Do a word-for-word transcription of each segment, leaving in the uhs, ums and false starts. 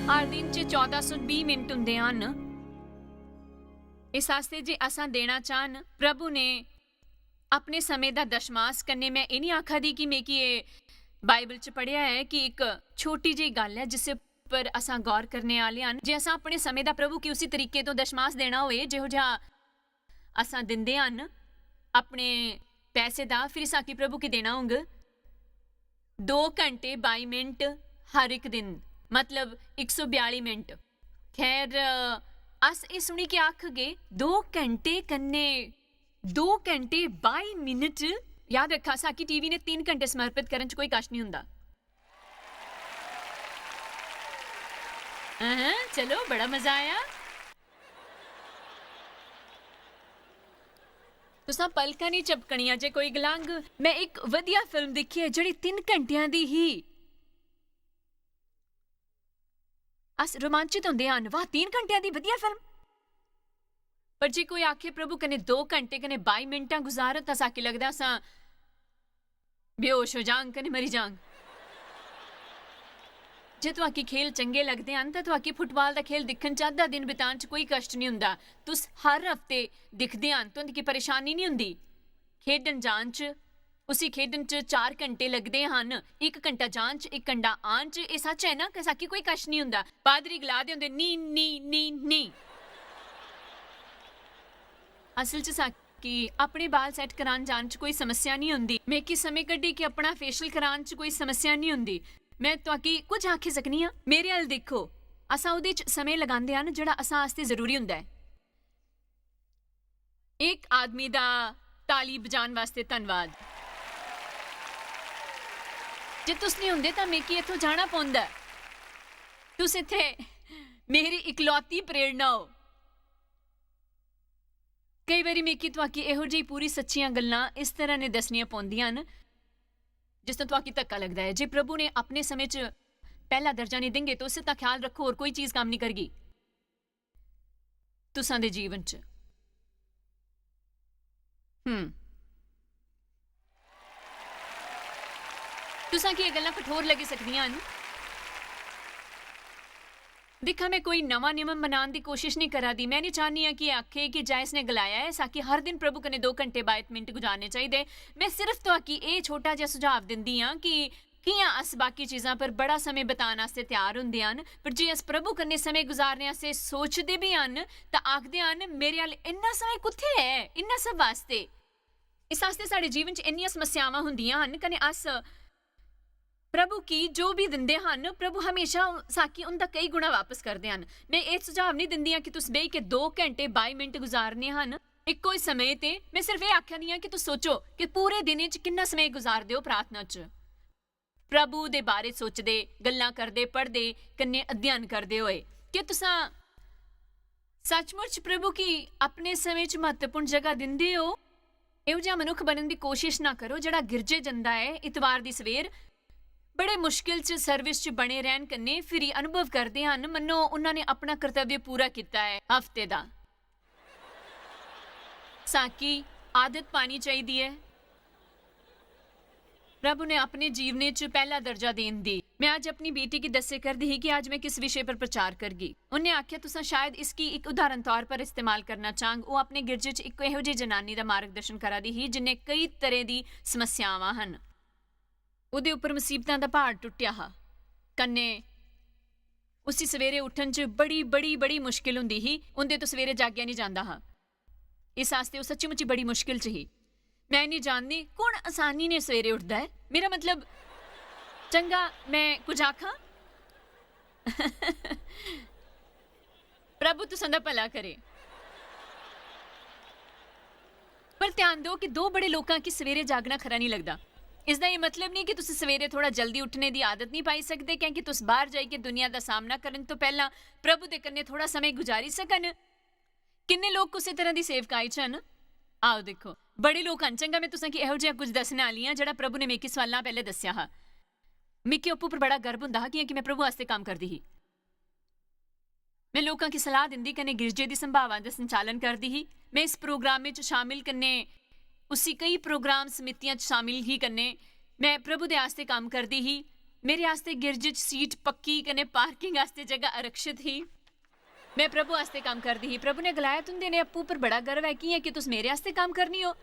हर दिन च चौदां सौ बीह् मिनट होंदे हन। इस आस्तै जे असां देना चाहन, प्रभु ने अपने समें दा दशमांश कन्नै, मैं एह् निं आखा दी कि मिगी एह् बाइबल च पढ़ेआ ऐ कि इक छोटी जेही गल्ल ऐ जिस पर असां गौर करने आह्ले हन। जे असां अपने समें दा प्रभु गी उसी तरीके तो दशमांश देना होए जेहो जेहा असां दिंदे हन अपने पैसे दा, फिर साकी प्रभु गी देना होंग दो घंटे बाई मिनट हर इक दिन, मतलब इक सौ बयाली मिनट। खैर, अ, अस एह् सुनी के आखगे, दो घंटे कन्नै, दो घंटे बाई मिनट? याद रखा, साकी टीवी ने तीन घंटे समर्पित करन च कोई कष्ट निं हुंदा। अहं, चलो, बड़ा मजा आया। तुसां पलकां निं झपकनियां जे कोई गलांग, "मैं इक वधिया फिल्म दिक्खी ऐ जेह्ड़ी तिन्न घंटेआं दी ही।" अस रोमांचत होंदे हन, "वाह, तीन घंटेआं दी वधिया फिल्म।" पर जे कोई आखे, "प्रभु कन्नै दो घंटे कन्नै बाई मिनटां गुजार," तां साकी लगदा असां बेहोश हो जांग कन्नै मरी जांग। जे तुआकी खेल चंगे लगदे हन, तां तुआकी फुटबाल दा खेल दिक्खन च अद्धा दिन बितान च कोई कश्ट निं हुंदा। तुस हर हफ्ते दिखदे हन, तुं'दी की परेशानी निं हुंदी। खेढन जान च, उसी खेढन च चार घंटे लगदे हन, इक घंटा जान च, इक घंटा आन च, एह् सच्च ऐ ना? कि साकी कोई कश्ट निं हुंदा। पादरी गला दे होंदे, "नी, नी, नी, नी।" असल च साकी अपने बाल सेट करान जान च कोई समस्या निं होंदी। में की समें कड्ढी कि अपना फेशियल करान च कोई समस्या निं होंदी। में तुआकी कुछ आखी सकनी आं, मेरे अल दिक्खो, असां ओह्दे च समें लगांदे हन जेह्ड़ा असां आस्तै जरूरी होंदा ऐ। इक आदमी दा ताली बजान वास्तै धन्नवाद। जे तुस निं होंदे तां मिगी इत्थों जाना पौंदा। तुस इत्थै मेरी इकलौती प्रेरणा हो। केई बारी मिगी तुआकी एहो जेही पूरी सच्चियां गल्लां इस तरह ने दस्सनियां पौंदियां न, जिस तो तुआकी धक्का लगदा ऐ। जे प्रभु ने अपने समें च पैह्ला दर्जा निं देंगे, तुस तां ख्याल रक्खो, होर कोई चीज कम्म निं करगी तुसां दे जीवन च। हम्म। तुसां गी एह् गल्लां कठोर लग्गी सकदियां न। दिक्खा, में कोई नमां नियम बनान दी कोशिश निं करा दी। में निं चाह्न्नी आं कि एह् आखे कि जायस ने गलाया ऐ, साकी हर दिन प्रभु कन्नै दो घंटे बाई मिनट गुजारने चाहिदे। में सिर्फ तुआकी एह् छोटा जेहा सुझाव दिंदी आं कि कि'यां अस बाकी चीजां पर बड़ा समें बितान आस्तै त्यार होंदे हन, पर जे अस प्रभु कन्नै समें गुजारने आस्तै सोचदे बी हन, तां आखदे हन, "मेरे अल इन्ना समें कुत्थै ऐ इन्ना सब आस्तै?" इस आस्तै साढ़े जीवन च इन्नियां समस्यावां होंदियां हन, कन्नै अस प्रभु गी जो भी दिंदे हन, प्रभु हमेशा साकी उं'दा कई गुणा वापस करदे हन। में एह् सुझाव निं दिंदी आं कि तुस बेही के दो घैंटे बाई मिंट गुजारने हन इक्को ही समें ते। में सिर्फ एह् आखा दी आं कि तुस सोचो कि पूरे दिनै च किन्ना समें गुजारदे ओ प्रार्थना च, प्रभु दे बारे सोचदे, गल्लां करदे, पढ़दे, कन्नै अध्ययन करदे होए। क्या तुसां सचमुच प्रभु गी अपने समें च म्हत्तवपूर्ण जगह दिंदे ओ? एहो जेहा मनुक्ख बनन दी कोशिश ना करो जेह्ड़ा गिरजे जंदा ऐ इतवार दी सवेर, बड़े मुश्किल च सर्विस च बने रैह्न कन्नै फिरी अनुभव करदे हन मन्नो उन्हां ने अपना कर्तव्य पूरा कीता ऐ हफ्ते दा। साकी आदत पानी चाहिदी ऐ प्रभु ने अपने जीवने च पैह्ला दर्जा देन दी। में अज्ज अपनी बेटी गी दस्से करदी ही कि अज्ज में किस विशे पर प्रचार करगी। उन्नै आखेआ, "तुसां शायद इसगी इक उदाहरण तौर पर इस्तेमाल करना चांग।" ओह् अपने गिरजे च इक एहो जेही जनानी दा मार्गदर्शन करा दी ही जिन्ने कई तरह दी समस्यावां हन। ओह्दे उप्पर मुसीबतां दा प्हाड़ टुट्टेआ हा, कन्नै उसी सवेरे उट्ठन च बड़ी, बड़ी, बड़ी मुश्किल होंदी ही। उं'दे तो सवेरे जागेआ निं जांदा हा। इस आस्तै ओह् सच्ची-मुच्ची बड़ी मुश्किल च ही। में निं जानदी कु'न असानी ने सवेरे उठदा ऐ। मेरा मतलब, चंगा, में कुछ आखां? प्रभु तुसां दा भला करे। पर ध्यान दो कि दो बड़े लोकां गी सवेरे जागना खरा निं लगदा। इसदा एह् मतलब निं कि तुस सवेरे थोड़ा जल्दी उट्ठने दी आदत निं पाई सकदे, क्योंकि तुस बाह्र जाइयै दुनिया दा सामना करन तो पैह्लां प्रभु दे कन्नै थोड़ा समें गुजारी सकन। किन्ने लोक कुसै तरह दी सेवकाई च हन? आओ दिक्खो, बड़े लोक हन। चंगा, में तुसें गी एहो जेहा कुछ दस्सने आह्ली आं जेह्ड़ा प्रभु ने मिगी साल्लां पैह्ले दस्सेआ हा। मिगी आपूं पर बड़ा गर्व होंदा हा, कि'यां कि में प्रभु आस्तै कम्म करदी ही। में लोकां गी सलाह दिंदी कन्नै गिरजे दी संभावा दा संचालन करदी ही। में इस प्रोग्रामै च शामिल कन्नै उसी कई प्रोग्राम समितियां च शामिल ही कन्नै में प्रभु दे आस्तै कम्म करदी ही। मेरे आस्तै गिरज च सीट पक्की कन्नै पार्किंग आस्तै जगह आरक्षित ही। मैं प्रभु आस्तै कम्म करदी ही। प्रभु ने गलाया, "तुंदे ने अप्पू पर बड़ा गर्व ऐ, कि'यां कि तुस मेरे आस्तै कम्म करनी हो।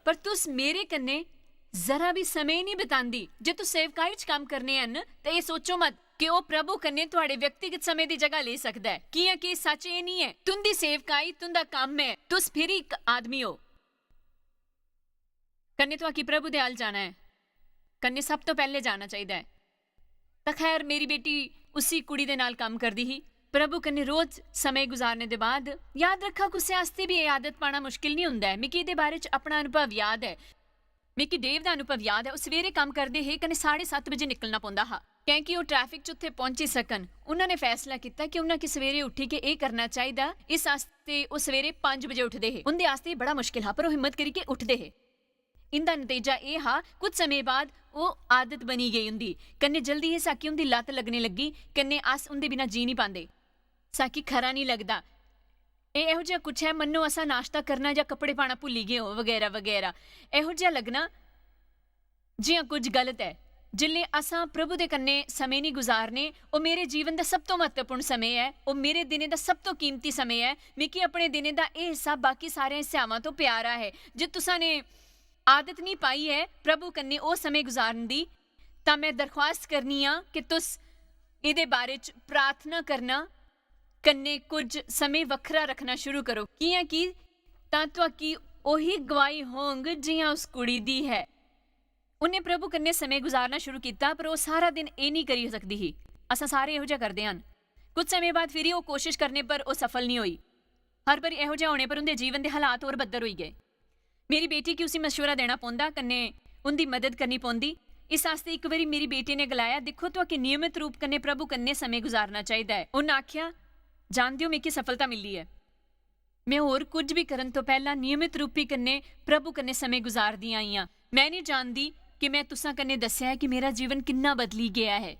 पर तुस मेरे कन्नै जरा बी समें निं बितांदी। जे तुस सेवकाई च कम्म करने हन, ते एह् सोचो मत कि ओह् प्रभु कन्नै थुआड़े व्यक्तिगत समें दी जगह लेई सकदा ऐ, कि'यां कि सच्च एह् निं ऐ। तुंदी सेवकाई तुंदा कम्म ऐ, तुस फिर इक आदमी ओ।" कन्नै तुआकी प्रभु दे अल जाना ऐ, कन्नै सब तो पैह्ले जाना चाहिदा ऐ। तां खैर, मेरी बेटी उसी कुड़ी दे नाल कम्म करदी ही। प्रभु कन्नै रोज समें गुजारने दे बाद, याद रखा, कुसै आस्तै बी एह् आदत पाना मुश्किल निं हुंदा ऐ। मिगी एह्दे बारे च अपना अनुभव याद ऐ। मिगी डेव दा अनुभव याद ऐ। ओह् सवेरे कम्म करदे हे कन्नै साढ़े सत्त बजे निकलना पौंदा हा, कैंह् कि ओह् ट्रैफिक च उत्थै पहुंची सकन। उन्होंने फैसला कीता कि उन्हां गी सवेरे उट्ठी के एह् करना चाहिदा। इस आस्तै ओह् सवेरे पंज बजे उठदे हे। उं'दे आस्तै एह् बड़ा मुश्किल हा, पर ओह् हिम्मत करियै उठदे हे। इं'दा नतीजा एह् हा, कुछ समें बाद ओह् आदत बनी गेई उं'दी। कन्नै जल्दी गै साकी उं'दी लत्त लग्गने लग्गी, कन्नै अस उं'दे बिना जी निं पांदे। साकी खरा निं लगदा। एह् एहो जेहा कुछ ऐ, मन्नो असां नाश्ता करना जां कपड़े पाना भुल्ली गे हों, बगैरा बगैरा। एहो जेहा लग्गना जि'यां कुछ गलत ऐ। जिसलै असां प्रभु दे कन्नै समें निं गुजारने, ओह् मेरे जीवन दा सब तो म्हत्तवपूर्ण समें ऐ, ओह् मेरे दिनें दा सब तो कीमती समें ऐ। मिगी अपने दिनें दा एह् हिस्सा बाकी सारे हिस्सेआवां तो प्यारा ऐ। जे तुसां ने आदत निं पाई ऐ प्रभु कन्नै ओह् समें गुजारन दी, तां मैं दरख्वास्त करनी आं कि तुस एह्दे बारे च प्रार्थना करना कन्नै कुछ समें वक्खरा रखना शुरू करो, कि'यां कि तां तुआकी ओही गवाही होंग जि'यां उस कुड़ी दी ऐ। उन्नै प्रभु कन्नै समें गुजारना शुरू कीता, पर ओह् सारा दिन एह् निं करी सकदी ही। असां सारे एहो जेहा करदे हन। कुछ समें बाद फिरी ओह् कोशश करने पर ओह् सफल निं होई। हर बारी एहो जेहा होने पर उं'दे जीवन दे हालात होर बद्तर होई गे। मेरी बेटी गी उसी मशवरा देना पौंदा, कन्नै उं'दी मदद करनी पौंदी। इस आस्तै इक बारी मेरी बेटी ने गलाया, "दिक्खो, तुआकी नियमत रूप कन्नै प्रभु कन्नै समें गुजारना चाहिदा ऐ।" उन्न आखेआ, "जानदे ओ, मिगी सफलता मिली ऐ। मैं होर कुछ बी करन तो पैह्ला नियमत रूपी कन्नै प्रभु कन्नै समें गुजारदी आई आं। मैं निं जानदी कि मैं तुसां कन्नै दस्सेआ ऐ कि मेरा जीवन किन्ना बदली गेआ ऐ,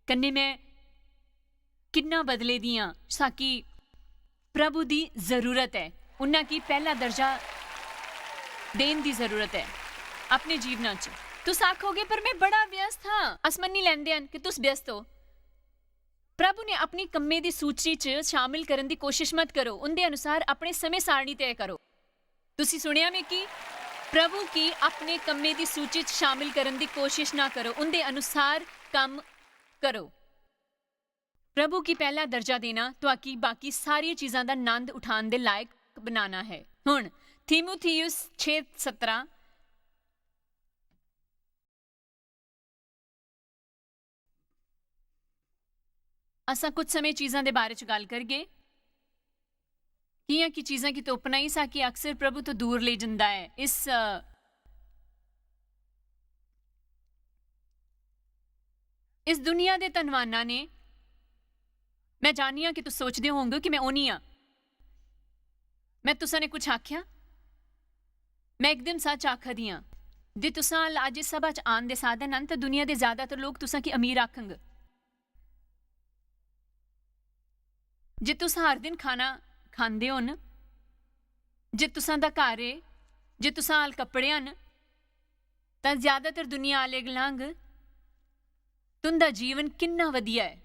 कन्नै मैं किन्ना बदले दी आं।" साकी प्रभु दी जरूरत ऐ, उन्ना की पैह्ला दर्जा देन दी जरूरत ऐ अपने जीवना च। तुस आखोगे, "पर मैं बड़ा व्यस्त हां।" अस मन्नी लैंदे हन कि तुस व्यस्त हो। प्रभु ने अपनी कम्में दी सूची च शामिल करन दी कोशिश मत करो, उंदे अनुसार अपने समें सारणी तय करो। तुसी सुनेआ मिकी? प्रभु की अपने कम्में दी सूची च शामिल करन दी कोशिश ना करो, उंदे अनुसार कम्म करो। प्रभु की पैह्ला दर्जा देना तुआकी बाकी सारियें चीजां दा नंद उठान दे लायक बनाना है। हुन थीमुथियुस छे सतरां। असां कुछ समें चीजां दे बारे च गल्ल करगे, कि'यां कि चीजां गी तोपना ही साकी अक्सर प्रभु तो दूर लेई जंदा ऐ। इस, अ, इस दुनिया दे धनवानां ने, मैं जाननी आं कि तुस सोचदे होंगे कि मैं ओह् निं आं। मैं तुसां ने कुछ आखेआ? मैं इक दिन सच आखा दी आं, जे तुसां अज्ज इस सभा च आन दे साधन हन, तां दुनिया दे ज्यादातर लोक तुसां गी अमीर आखंग। जे तुस हर दिन खाना खांदे होन, जे तुसां दा घर ऐ, जे तुसां अल कपड़े हन, तां ज्यादातर दुनिया आह्ले गलांग, "तुं'दा जीवन किन्ना बधिया ऐ।"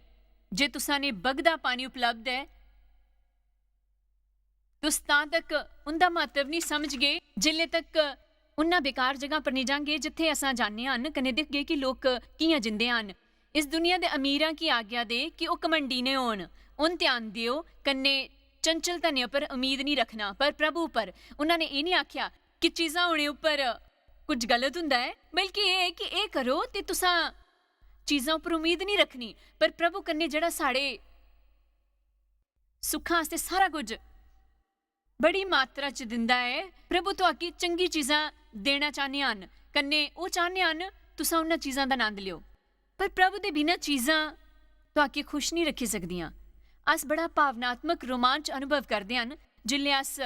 जे तुसां ने बगदा पानी उपलब्ध ऐ, तुस तां तक उं'दा म्हत्तव निं समझगे, जिसले तक उन्ना बेकार जगह पर निं जांगे, जित्थै असां जाने आं कन्नै दिखगे कि लोक कि'यां जींदे हन। इस दुनिया दे अमीरां की आज्ञा दे कि ओह् घमंडी ने होन। उन ध्यान देओ, कन्नै चंचल धनें पर उम्मीद निं रखना, पर प्रभु पर। उन्होंने एह् निं आखेआ कि चीजां होने उप्पर कुछ गलत हुंदा ऐ, बल्कि एह् ऐ कि एह् करो ते तुसां चीजां उप्पर उम्मीद निं रखनी, पर प्रभु कन्नै जेह्ड़ा साढ़े सुखां आस्तै सारा कुछ बड़ी मात्रा च दिंदा ऐ। प्रभु तुआकी चंगी चीजां देना चाह्ने हन, कन्नै ओह् चाह्ने हन तुसां उन्हां चीजां दा आनंद लियो। पर प्रभु दे बिना चीजां तुआकी खुश निं रखी सकदियां। अस बड़ा भावनात्मक रोमांच अनुभव करदे हन जिसलै अस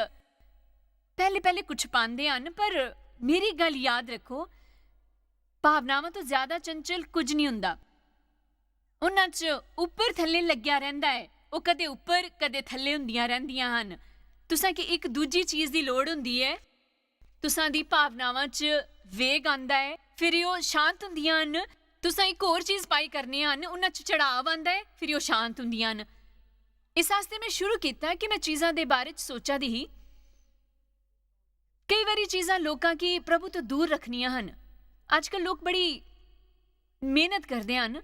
पैह्ले-पैह्ले कुछ पांदे हन, पर मेरी गल्ल याद रखो, भावनावां तो ज्यादा चंचल कुछ निं हुंदा। उन्हां च उप्पर थल्ले लग्गेआ रैंह्दा ऐ, ओह् कदे उप्पर, कदे थल्ले हुंदियां रैंह्दियां हन। तुसां गी इक दूजी चीज दी लोड़ हुंदी ऐ। तुसां दी भावनावां च वेग आंदा ऐ, फिर ओह् शांत होंदियां न। तुसां इक होर चीज पाई करने हन, उन्हां च चढ़ाव आंदा ऐ, फिर ओह् शांत होंदियां न। इस आस्तै में शुरू कीता कि में चीजां दे बारे च सोचा दी ही। केई बारी चीजां लोकां गी प्रभु तो दूर रखनियां हन। अजकल लोक बड़ी मेहनत करदे हन,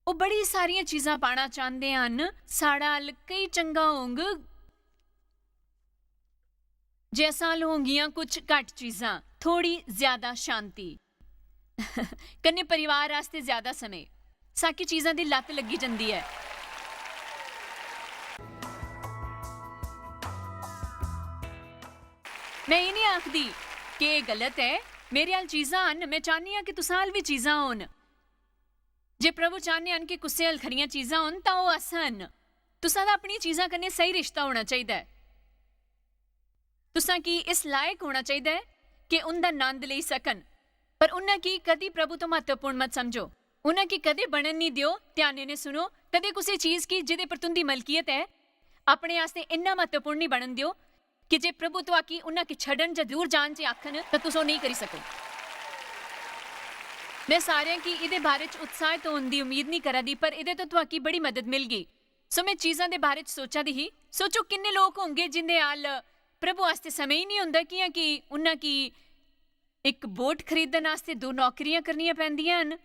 ओह् बड़ी सारियां चीजां पाना चांह्दे हन। साढ़ा हल केई चंगा होंग जे असां हल होंगियां कुछ घट्ट चीजां, थोड़ी ज्यादा शांति, कन्नै परिवार आस्तै ज्यादा समें। साकी चीजां दी लत्त लग्गी जंदी ऐ। में एह् निं आखदी कि एह् गलत ऐ। मेरे हल चीजां हन, में चाह्न्नी आं कि तुसां हल बी चीजां होन। जे प्रभु चाह्न्ने हन कि कुसै हल खरियां चीजां होन, तां ओह् अस हन। तुसां दा अपनियां चीजां कन्नै स्हेई रिश्ता होना चाहिदा ऐ। तुसां गी इस लायक होना चाहिदा ऐ कि उं'दा नंद लेई सकन। पर उन्हां गी कदी प्रभु तो म्हत्तवपूर्ण मत समझो। उन्हां गी कदे बनन निं देओ। ध्यानै नै सुनो, कदे कुसै चीज गी जेह्दे पर तुं'दी मलकियत ऐ, अपने आस्तै इन्ना म्हत्तवपूर्ण निं बनन देओ कि जे प्रभु तुआकी उन्हां गी छड्डन जां दूर जान च आखन, तां तुस ओह् नेईं करी सको। में सारेआं गी एह्दे बारे च उत्साहत होन दी उम्मीद निं करा दी, पर एह्दे तो तुआकी बड़ी मदद मिलगी। सो में चीजां दे बारे च सोचा दी ही। सोचो, किन्ने लोक होंगे जिंदे हल प्रभु आस्तै समें ही निं होंदा, कि'यां कि उन्हां गी इक बोट खरीदन आस्तै दो नौकरियां करनियां पैंदियां हन।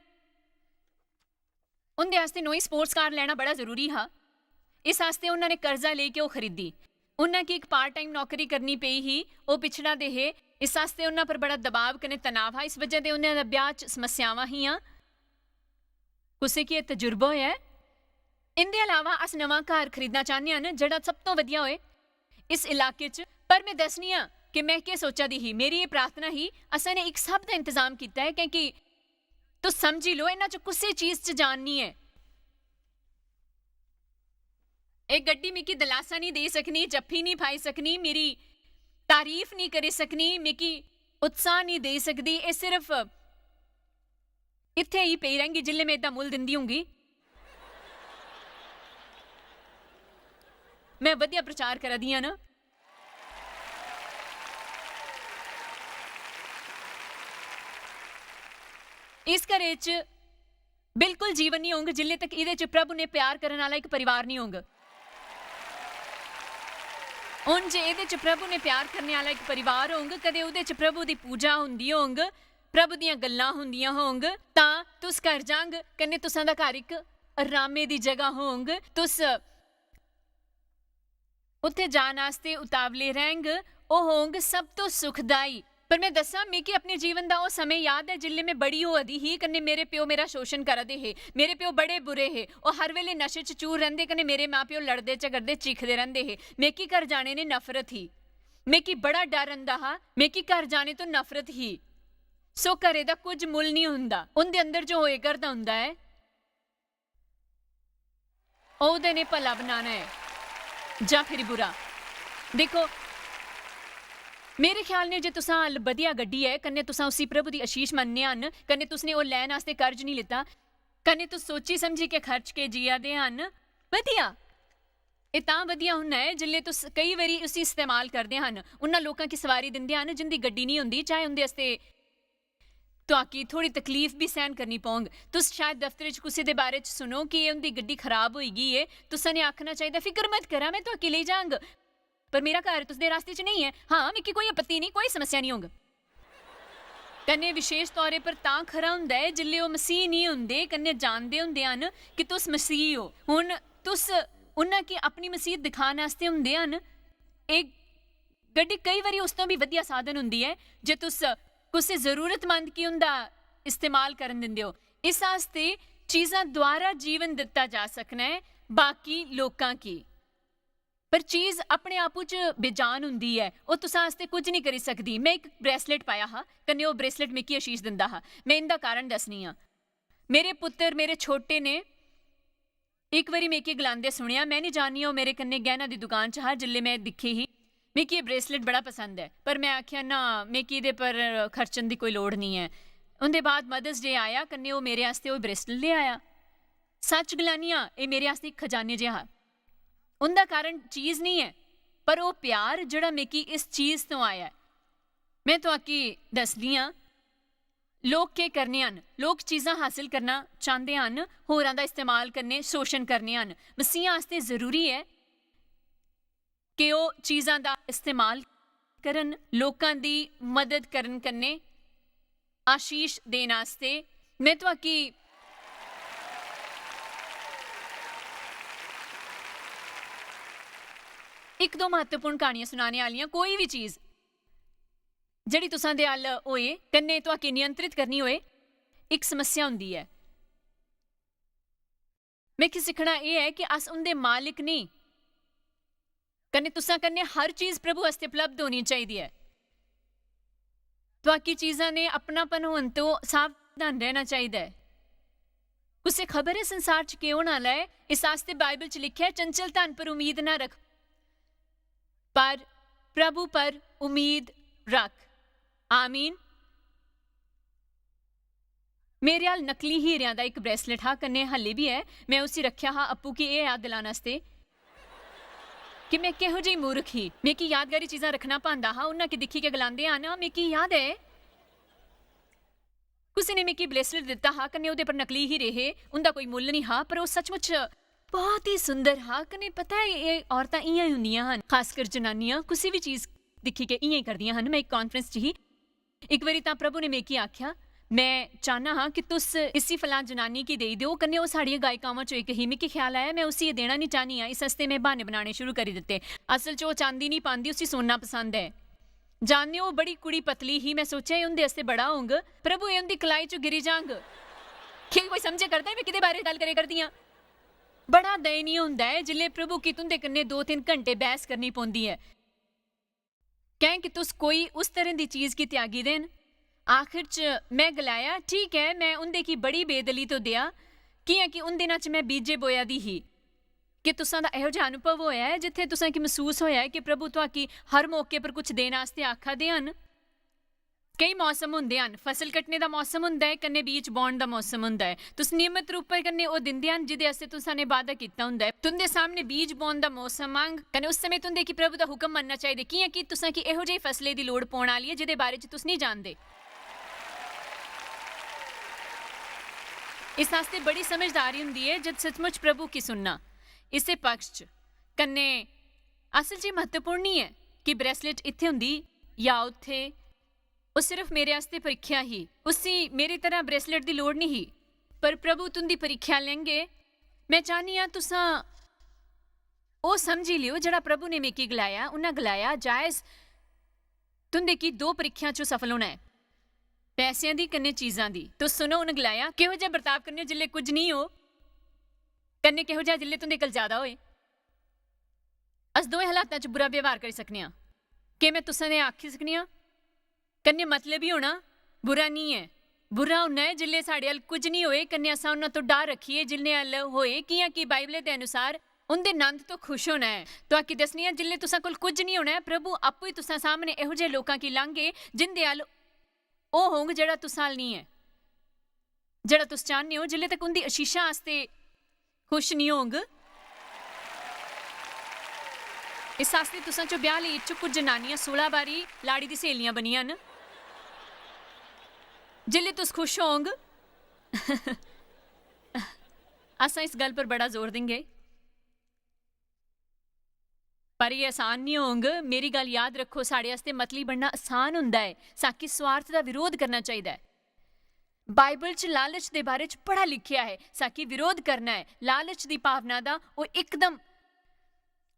उं'दे आस्तै नोई स्पोर्ट्स कार लैना बड़ा जरूरी हा। इस आस्तै उन्हां ने कर्जा लेइयै ओह् खरीदी। उन्हां गी इक पार्ट टाइम नौकरी करनी पेई ही। ओह् पिछड़ा दे हे। इस आस्तै उन्हां पर बड़ा दबाव कन्नै तनाव हा। इस वजह दे उन्हां दे ब्याह च समस्यावां हियां। कुसै गी एह् तजुर्बा होआ ऐ? इं'दे अलावा अस नमां घर खरीदना चाह्न्ने आं न, जेह्ड़ा सब तो बधिया होए इस इलाके च। पर में दस्सनी आं कि में केह् सोचा दी ही। मेरी एह् प्रार्थना ही, असें ने इक सब दा इंतजाम कीता ऐ, क्योंकि तुस समझी लो, इन्हां च कुसै चीज च जान निं ऐ। एह् गड्डी मिगी दलासा निं देई सकनी, जफ्फी निं पाई सकनी, मेरी तारीफ निं करी सकनी, मिगी उत्साह निं देई सकदी। एह् सिर्फ इत्थै ही पेई रैंह्गी जिल्लै में एह्दा मुल्ल दिंदी होंगी। में बधिया प्रचार करा दी आं ना? इस घरै च बिल्कुल जीवन निं होंग जिल्लै तक एह्दे च प्रभु ने प्यार करन आह्ला इक परिवार निं होंग। हुन जे एह्दे च प्रभु ने प्यार करने आह्ला इक परिवार होंग, कदें ओह्दे च प्रभु दी पूजा होंदी होंग, प्रभु दियां गल्लां होंदियां होंग, तां तुस घर जांग कन्नै तुसां दा घर इक अरामे दी जगह होंग। तुस उत्थै जान आस्तै उतावले रैंह्ग, ओह् होंग सब तो सुखदाई। पर में दस्सां, मिगी अपने जीवन दा ओह् समें याद ऐ जिसलै में बड़ी होआ दी ही, कन्नै मेरे प्यो मेरा शोशन करा दे हे। मेरे प्यो बड़े बुरे हे, ओह् हर बेल्लै नशे च चूर रैंह्दे, कन्नै मेरे मां प्यो लड़दे झगड़दे चीखदे रैंह्दे हे। मिगी घर जाने ने नफरत ही। मिगी बड़ा डर रैंह्दा हा। मिगी घर जाने तो नफरत ही। सो घरै दा कुछ मुल्ल निं होंदा। उं'दे अंदर जो होए करदा होंदा ऐ, ओह्दे ने भला बनाना ऐ जां फिर बुरा। दिक्खो, मेरे ख्याल ने जे तुसां हल बधिया गड्डी ऐ, कन्नै तुसां उसी प्रभु दी आशीष मन्नने हन, कन्नै तुसने ओह् लैन आस्तै कर्ज निं लित्ता, कन्नै तुस सोची समझी के खर्च के जिया दे हन, बधिया। एह् तां बधिया होना ऐ जिसलै तुस केई बारी उसी इस्तेमाल करदे हन। उन्हां लोकां गी सवारी दिंदे हन जिंदी गड्डी निं होंदी, चाहे उं'दे आस्तै तुआकी थोड़ी तकलीफ बी सैह्न करनी पौंग। तुस शायद दफ्तरै च कुसै दे बारे च सुनो कि एह् उं'दी गड्डी खराब होई गेई ऐ। तुसें ने आखना चाहिदा, "फिकर मत करा, में तुआकी लेई जांग। पर मेरा घर तुसदे रास्ते च नेईं ऐ। हां, मिगी कोई आपत्ति निं, कोई समस्या निं होंग।" कन्नै विशेष तौरे पर तां खरा होंदा ऐ जिसलै ओह् मसीह निं होंदे, कन्नै जानदे होंदे हन कि तुस मसीह ओ। हुन तुस उन्हां गी अपनी मसीह दिखाने आस्तै होंदे हन। एह् गड्डी केई बारी उस तो बी बधिया साधन होंदी ऐ जे तुस कुसै जरूरतमंद गी उं'दा इस्तेमाल करन दिंदे ओ। इस आस्तै चीजां द्वारा जीवन दित्ता जा सकना ऐ, बाकी लोकां गी। पर चीज अपने आपू च बेजान होंदी ऐ, ओह् तुसां आस्तै कुछ निं करी सकदी। में इक ब्रेसलेट पाया हा, कन्नै ओह् ब्रेसलेट मिगी आशीष दिंदा हा। में इं'दा कारण दस्सनी आं। मेरे पुत्तर, मेरे छोटे ने इक बारी मिगी गलांदे सुनेआ, में निं जाननी ओह् मेरे कन्नै गैह्‌ना दी दुकान च हा जिसलै में दिक्खी ही। मिगी एह् ब्रेसलेट बड़ा पसंद ऐ, पर में आखेआ, "ना, मिगी एह्‌दे पर खर्चन दी कोई लोड़ निं ऐ।" उं'दे बाद Mother's Day आया, कन्नै ओह् मेरे आस्तै ओह् ब्रेसलेट लेई आया। सच्च गलानी आं, एह् मेरे आस्तै इक खजाने जेहा हा। उं'दा कारण चीज निं ऐ, पर ओह् प्यार जेह्‌ड़ा मिगी इस चीज तो आया ऐ। में तुआकी दसदी आं, लोक केह् करने हन? लोक चीजां हासल करना चांह्दे हन, होरां दा इस्तेमाल करने, शोशन करने हन। मसीह आस्तै जरूरी ऐ कि ओह् चीजां दा इस्तेमाल करन, लोकां दी मदद करन कन्नै आशीष देन आस्तै। में तुआकी इक दो महत्वपूर्ण क्हानियां सुनाने आह्लियां, कोई बी चीज जेह्ड़ी तुसां दे अल होए कन्नै तुआकी नियंत्रित करनी होए, इक समस्या होंदी ऐ। मिगी सिक्खना एह् ऐ कि अस उं'दे मालिक नेईं, कन्नै तुसां कन्नै हर चीज प्रभु आस्तै उपलब्ध होनी चाहिदी ऐ। तुआकी चीजां ने अपनापन होन तो सावधान रहना चाहिदा ऐ। कुसै खबर ऐ संसार च केह् होने आह्ला ऐ, इस आस्तै बाइबल च लिखेआ ऐ, "चंचल धन पर उम्मीद ना रख, पर प्रभु पर उम्मीद रख।" आमीन। मेरे हाल नकली हीरेआं दा इक ब्रेसलेट हा, कन्नै हल्ले बी ऐ। में उसी रक्खेआ हा अप्पू गी एह् याद दिलाने आस्तै कि में किहो जेही मूर्ख ही। मिगी यादगारी चीजां रक्खना भांदा हा। उन्ना कि दिक्खी के गलांदे हन, "मिगी याद ऐ, कुसै ने मिगी ब्रेसलेट दित्ता हा, कन्नै ओह्दे पर नकली हीरे हे। उं'दा कोई मुल्ल निं हा, पर ओह् सचमुच बहुत ही सुंदर हा।" कन्नै पता ऐ, एह् औरतां इ'यां ही होंदियां हन, खासकर जनानियां कुसै बी चीज दिक्खी के इ'यां ही करदियां हन। में इक कांफ्रेंस च ही, इक बारी तां प्रभु ने मिगी आखेआ, "में चाहना हा कि तुस इसी फलां जनानी गी देई देओ, कन्नै ओह् साढ़ियां गायिकावां चों इक ही। मिगी ख्याल आया, में उसी एह् देना निं चाहनी आं, इस आस्तै में ब्हाने बनाने शुरू करी दित्ते। असल च ओह् चांदी निं पांदी, उसी सोना पसंद ऐ। जानने ओ, ओह् बड़ी कुड़ी पतली ही, में सोचेआ, एह् उं'दे आस्तै बड़ा होंग। प्रभु, एह् उं'दी कलाई चों गिरी जांग।" केह् कोई समझे करदा ऐ में केह्दे बारे गल्ल करै करदी आं? बड़ा दयनीय होंदा ऐ जिसलै प्रभु गी तुं'दे कन्नै दो तिन्न घंटे बैह्स करनी पौंदी ऐ। कैं कि तुस कोई उस तरह दी चीज गी त्यागी दे न। आखिर च में गलाया, "ठीक ऐ, में उं'दे गी बड़ी बेदली तो देआ, कि'यां कि उन दिनां च में बीजे बोया दी ही।" कि तुसां दा एहो जेहा अनुभव होया ऐ जित्थै तुसां गी मसूस होया ऐ कि प्रभु तुआकी हर मौके पर कुछ देने आस्तै आखा दे हन? केई मौसम होंदे हन, फसल कट्टने दा मौसम होंदा ऐ, कन्नै बीज बौह्न दा मौसम होंदा ऐ। तुस नियमत रूप कन्नै ओह् दिंदे हन जिदे आस्तै तुसां ने वादा कीता होंदा ऐ। तुंदे सामने बीज बौह्न दा मौसम आंग, कन्नै उस समें तुंदे गी प्रभु दा हुकम मनना चाहिदा, कि'यां कि तुसां गी एहो जेही फसलै दी लोड़ पौन आह्ली ऐ जिदे बारे च तुस निं जानदे। इस आस्तै बड़ी समझदारी होंदी ऐ जद सचमुच प्रभु गी सुनना। इस्सै पक्ष च कन्नै असल च एह् म्हत्तवपूर्ण निं ऐ कि ब्रेसलेट इत्थै होंदी जां उत्थै। ओह् सिर्फ मेरे आस्तै परीक्षा ही। उसी मेरी तरह ब्रेसलेट दी लोड़ निं ही, पर प्रभु तुं'दी परीक्षा लैंगे। में चाह्न्नी आं तुसां ओह् समझी लियो जेह्ड़ा प्रभु ने मिगी गलाया। उन्नै गलाया, "जायज, तुं'दे गी दो परीक्षां च सफल होना ऐ, पैसें दी कन्नै चीजां दी।" तुस सुनो, उन्न गलाया, "किहो जेहा बर्ताव करने ओ जिसलै कुछ निं हो, कन्नै किहो जेहा जिसलै तुं'दे कोल ज्यादा होए?" अस दोएं हालातां च बुरा व्यवहार करी सकने आं। केह् में तुसें दे आखी सकनी आं? कन्नै मतलब ही होना बुरा निं ऐ। बुरा होना ऐ जिसलै साढ़े अल कुछ निं होए, कन्नै असां उन्हां तो डर रक्खिए जिन्ने अल होए, कि'यां कि बाइबलै दे अनुसार उं'दे नंद तो खुश होना ऐ। तुआकी दस्सनी आं, जिसलै तुसां कोल कुछ निं होना ऐ, प्रभु आपूं ही तुसां सामने एहो जेहे लोकां गी लांगे जिंदे अल ओह् होंग जेह्ड़ा तुसां अल निं ऐ, जेह्ड़ा तुस चाह्न्ने ओ, जिसलै तक उं'दी आशीषा आस्तै खुश निं होंग। इस आस्तै तुसां चों ब्याह् लेई इच्छुक कुछ जनानियां सोलां बारी लाड़ी दी स्हेलियां बनियां न। जिसलै तुस खुश होंग, असां इस गल्ल पर बड़ा जोर देंगे। पर एह् आसान निं होंग। मेरी गल्ल याद रक्खो, साढ़े आस्तै मतली बनना आसान होंदा ऐ। साकी स्वार्थ दा विरोध करना चाहिदा ऐ। बाइबल च लालच दे बारे च बड़ा लिखेआ ऐ। साकी विरोध करना ऐ लालच दी भावना दा। ओह् इकदम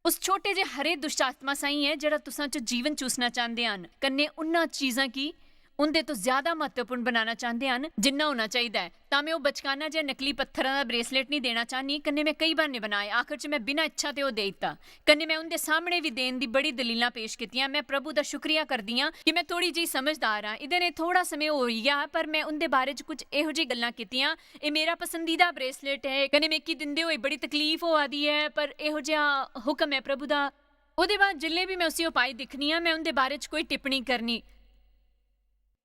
उस छोटे जे हरे दुष्टात्मा साहीं ऐ जेह्ड़ा तुसां च जीवन चूसना चांह्दे हन, कन्नै उन्ना चीजां गी उं'दे तो ज्यादा म्हत्तवपूर्ण बनाना चांह्दे हन जिन्ना होना चाहिदा ऐ। तां में ओह् बचकाना जेहा नकली पत्थरां दा ब्रेसलेट निं देना चाह्न्नी, कन्नै में केई ब्हान्ने बनाए। आखर च में बिना इच्छा दे ओह् देई दित्ता। कन्नै में उं'दे सामने बी देन दी बड़ी दलीलां पेश कीतियां। में प्रभु दा शुक्रिया करदी आं कि में थोड़ी जेही समझदार आं। इ'दे नै थोड़ा समें होई गेआ, पर में उं'दे बारे च कुछ एहो जेही गल्लां कीतियां। एह् मेरा पसंदीदा ब्रेसलेट ऐ, कन्नै मिगी दिंदे होई बड़ी तकलीफ होआ दी ऐ, पर एहो जेहा हुकम ऐ प्रभु दा। ओह्दे बाद जिसलै बी में उसी ओह् पाई दिक्खनी आं, में उं'दे बारे च कोई टिप्पणी करनी।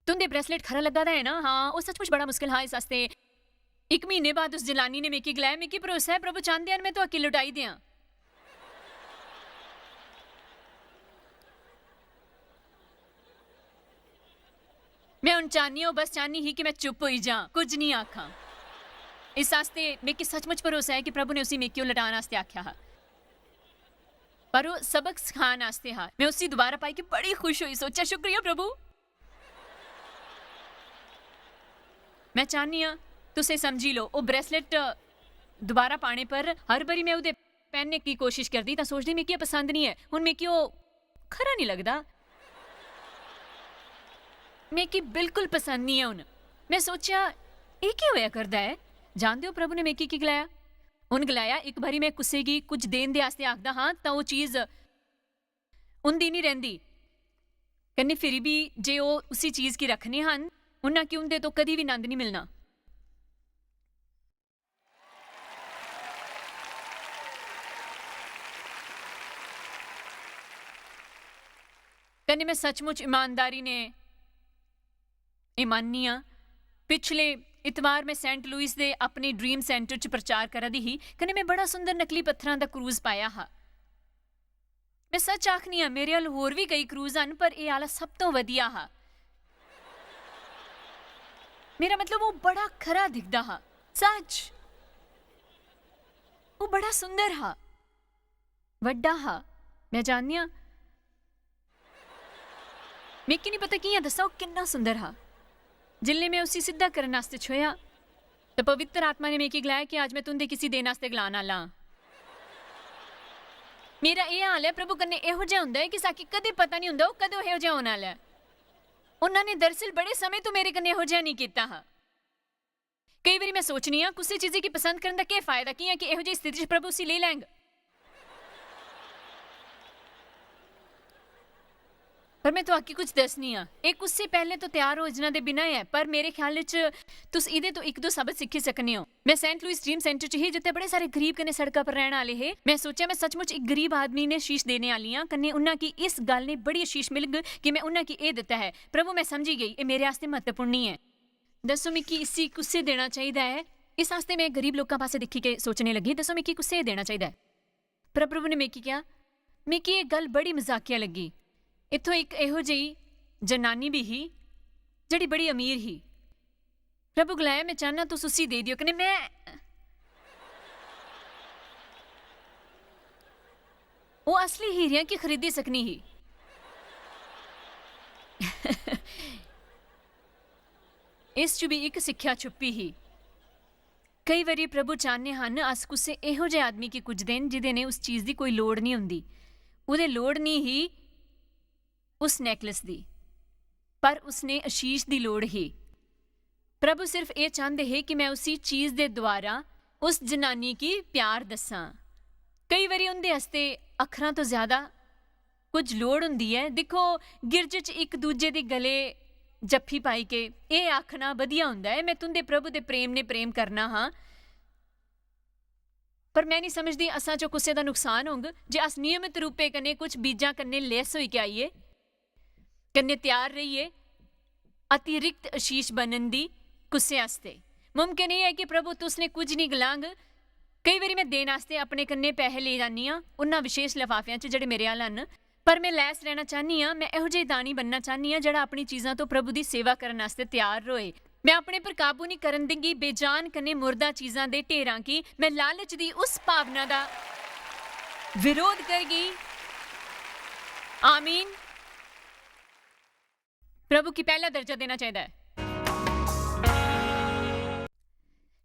"तुं'दे ब्रेसलेट खरा लग्गा दा ऐ ना?" "हां।" ओह् सचमुच बड़ा मुश्कल हा इस आस्तै। इक म्हीने बाद उस जनानी ने मिगी गलाया, "मिगी भरोसा ऐ प्रभु चांह्दे हन में तुआकी लुटाई देआं।" में हुन चाह्न्नी आं, ओह् बस चाह्न्नी ही कि में चुप होई जां, कुछ निं आखां। इस आस्तै मिगी सचमुच भरोसा ऐ कि प्रभु ने उसी मिगी ओह् लटान आस्तै आखेआ हा। पर ओह् सबक सखान आस्तै हा। में उसी दोबारा पाई के बड़ी खुश होई, सोचेआ, "शुक्रिया प्रभु।" में चाह्न्नी आं तुस एह् समझी लो, ओह् ब्रेसलेट दोबारा पाने पर हर बारी में ओह्दे पैह्नने की कोशिश करदी तां सोचदी, "मिगी एह् पसंद निं ऐ, हुन मिगी ओह् खरा निं लगदा, मिगी बिल्कुल पसंद निं ऐ हुन।" में सोचेआ, "एह् केह् होआ करदा ऐ?" जानदे ओ प्रभु ने मिगी की गलाया? उन गलाया, "इक बारी में कुसै गी कुछ देन दे आस्तै आखदा हां तां ओह् चीज उं'दी निं रैंह्दी, कन्नै फिरी बी जे ओह् उसी चीज गी रक्खने हन, उन्ना कि उं'दे तो कदी बी नंद निं मिलना।" कन्नै में सचमुच ईमानदारी ने एह् माननी आं, पिछले इतवार में सेंट लुइस दे अपने ड्रीम सेंटर च प्रचार करा दी ही, कन्नै में बड़ा सुंदर नकली पत्थरां दा क्रूज पाया हा। में सच आखनी आं, मेरे अल होर बी केई क्रूज हन, पर एह् आह्ला सब तों बधिया हा। मेरा मतलब, ओह् बड़ा खरा दिखदा हा, सच। ओह् बड़ा सुंदर हा, बड्डा हा। में जाननी आं, मिगी निं पता कि'यां दस्सां, ओह् किन्ना सुंदर हा। जिसलै में उसी सिद्धा करन आस्तै छुएआ, ते पवित्र आत्मा ने मिगी गलाया कि अज्ज में तुं'दे किसी देन आस्तै गलान आह्ला आं। मेरा एह् हाल ऐ, प्रभु कन्नै एहो जेहा होंदा ऐ कि साकी कदें पता निं होंदा ओह् कदों एहो जेहा होने आह्ला ऐ। उन्ना ने दरअसल बड़े समें तो मेरे कन्नै एहो जेहा निं कीता हा। केई बारी में सोचनी आं, कुसै चीजै गी पसंद करन दा केह् फायदा, कि'यां कि एहो जेही स्थिति च प्रभु उसी लेई लैंग। पर में तुआकी कुछ दस्सनी आं। एह् कुसै पैह्लें तो त्यार योजना दे बिना ऐ, पर मेरे ख्याल च तुस इ'दे तो इक दो सबक सिक्खी सकने ओ। में सेंट लुइस ड्रीम सेंटर च ही, जित्थै बड़े सारे गरीब कन्नै सड़का पर रैह्‌न आह्‌ले हे। में सोचेआ, में सचमुच इक गरीब आदमी ने शीश देने आह्‌ली आं, कन्नै उन्ना गी इस गल्ल ने बड़ी आशीष मिलग कि में उन्ना गी एह् दित्ता ऐ। प्रभु, में समझी गेई, एह् मेरे आस्तै म्हत्तवपूर्ण निं ऐ। दस्सो, मिगी इसी कुसै देना चाहिदा ऐ? इस आस्तै में गरीब लोकां पासै दिक्खी के सोचने लगी, "दस्सो, मिगी कुसै देना चाहिदा ऐ?" पर प्रभु ने मिगी क्या, मिगी एह् गल्ल बड़ी मजाकिया लग्गी। इत्थों इक एहो जेही जनानी बी ही, जेह्ड़ी बड़ी अमीर ही। प्रभु गलाया, "में चाह्न्नां तुस उसी देई देओ।" कन्नै में ओह् असली हीरियां की खरीदी सकनी ही। इस च बी इक सिक्खेआ छुप्पी ही। केई बारी प्रभु चाह्‌न्ने हन अस कुसै एहो जेहे आदमी गी कुजदे न जिदे ने उस चीज दी कोई लोड़ निं होंदी। उदे लोड़ निं ही उस नेकलेस दी, पर उसने आशीष दी लोड़ ही। प्रभु सिर्फ एह् चांह्‌दे हे कि में उसी चीज दे द्वारा उस जनानी गी प्यार दस्सां। केई बारी उं'दे आस्तै अक्खरां तो ज्यादा कुछ लोड़ होंदी ऐ। दिक्खो, गिरज च इक दूजे दे गले जफ्फी पाई के एह् आखना बधिया होंदा ऐ, "में तुं'दे प्रभु दे प्रेम ने प्रेम करना हा।" पर में निं समझदी असां चो कुसै दा नुकसान होंग जे अस नियमत रूपे कन्नै कुछ बीजां कन्नै लैस होई के आइए, कन्नै त्यार रेहिए अतिरिक्त आशीष बनन दी कुसै आस्तै। मुमकन एह् ऐ कि प्रभु तुस ने कुछ निं गलांग। केई बारी में देन आस्तै अपने कन्नै पैहे लेई जन्नी आं, उन्ना विशेष लफाफेआं च जेह्‌ड़े मेरे हल हन। पर में लैस रैह्‌ना चाह्‌न्नी आं, में एहो जेही दानी बनना चाह्‌न्नी आं जेह्‌ड़ा अपनी चीजां तो प्रभु दी सेवा करन आस्तै त्यार रोए। में अपने पर काबू निं करन देंगी, बेजान कन्नै मुर्दा चीजां दे ढेरां गी। में लालच दी उस भावना दा विरोध करगी। आमीन। प्रभु गी पैह्‌ला दर्जा देना चाहिदा ऐ।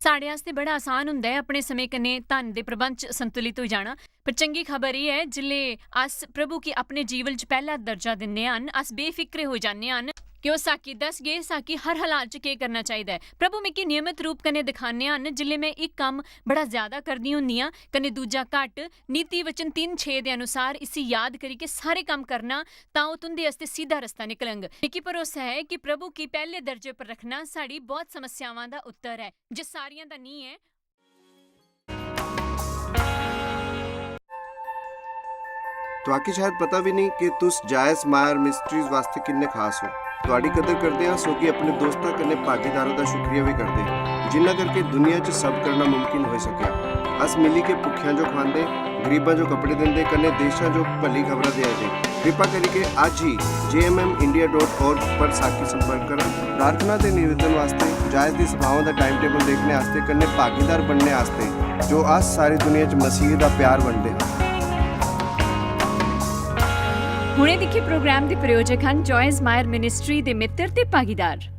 साढ़े आस्तै बड़ा आसान होंदा ऐ अपने समें कन्नै धन दे प्रबंध च संतुलित होई जाना, पर चंगी खबर एह् ऐ, जिसलै अस प्रभु गी अपने जीवन च पैह्‌ला दर्जा दिन्ने आं, अस बेफिक्रे होई जन्ने आं कि ओह् साकी दसगे, साकी हर हालात च केह् करना चाहिदा ऐ। प्रभु मिगी नियमत रूप कन्नै दिखाने आं, जिसलै में इक कम्म बड़ा ज्यादा करदी होंदी आं, कन्नै दूजा घट्ट, नीति वचन तिन्न छे दे अनुसार इसी याद करियै सारे कम्म करना, तां ओह् तुं'दे आस्तै सिद्धा रस्ता निकलंग। मिगी भरोसा ऐ कि प्रभु गी पैह्‌ले दर्जे पर रक्खना साढ़ी बहुत समस्यावां दा उत्तर ऐ, जे सारियां दा निं ऐ। तुआकी शायद पता बी नेईं कि तुस जायस मायर मिस्ट्रीज वास्तै किन्ने खास ओ। तुआडी कदर करदे आं, सोगी अपने दोस्तां कन्नै भागीदारां दा शुक्रिया बी करदे, जिन्ना करके दुनिया च सब करना मुमकिन होई सकेआ। अस मिली के भुक्खेआं जो खुआंदे, गरीबां जो कपड़े दिंदे, कन्नै देशां जो भली खबरां देआ दे। कृपा करियै अज्ज ही J M M India dot org पर साखी संपर्क करा। प्रार्थना ते निवेदन वास्ते, जायज दी सभावां दा टाइम टेबल देखने आस्तै, कन्नै भागीदार बनने आस्तै, जो अस सारी दुनिया च मसीह दा प्यार बंडदे हां। हुणे दिक्खे प्रोग्राम दे प्रायोजक हन जॉयस मायर मिनिस्ट्री दे मित्र ते भागीदार।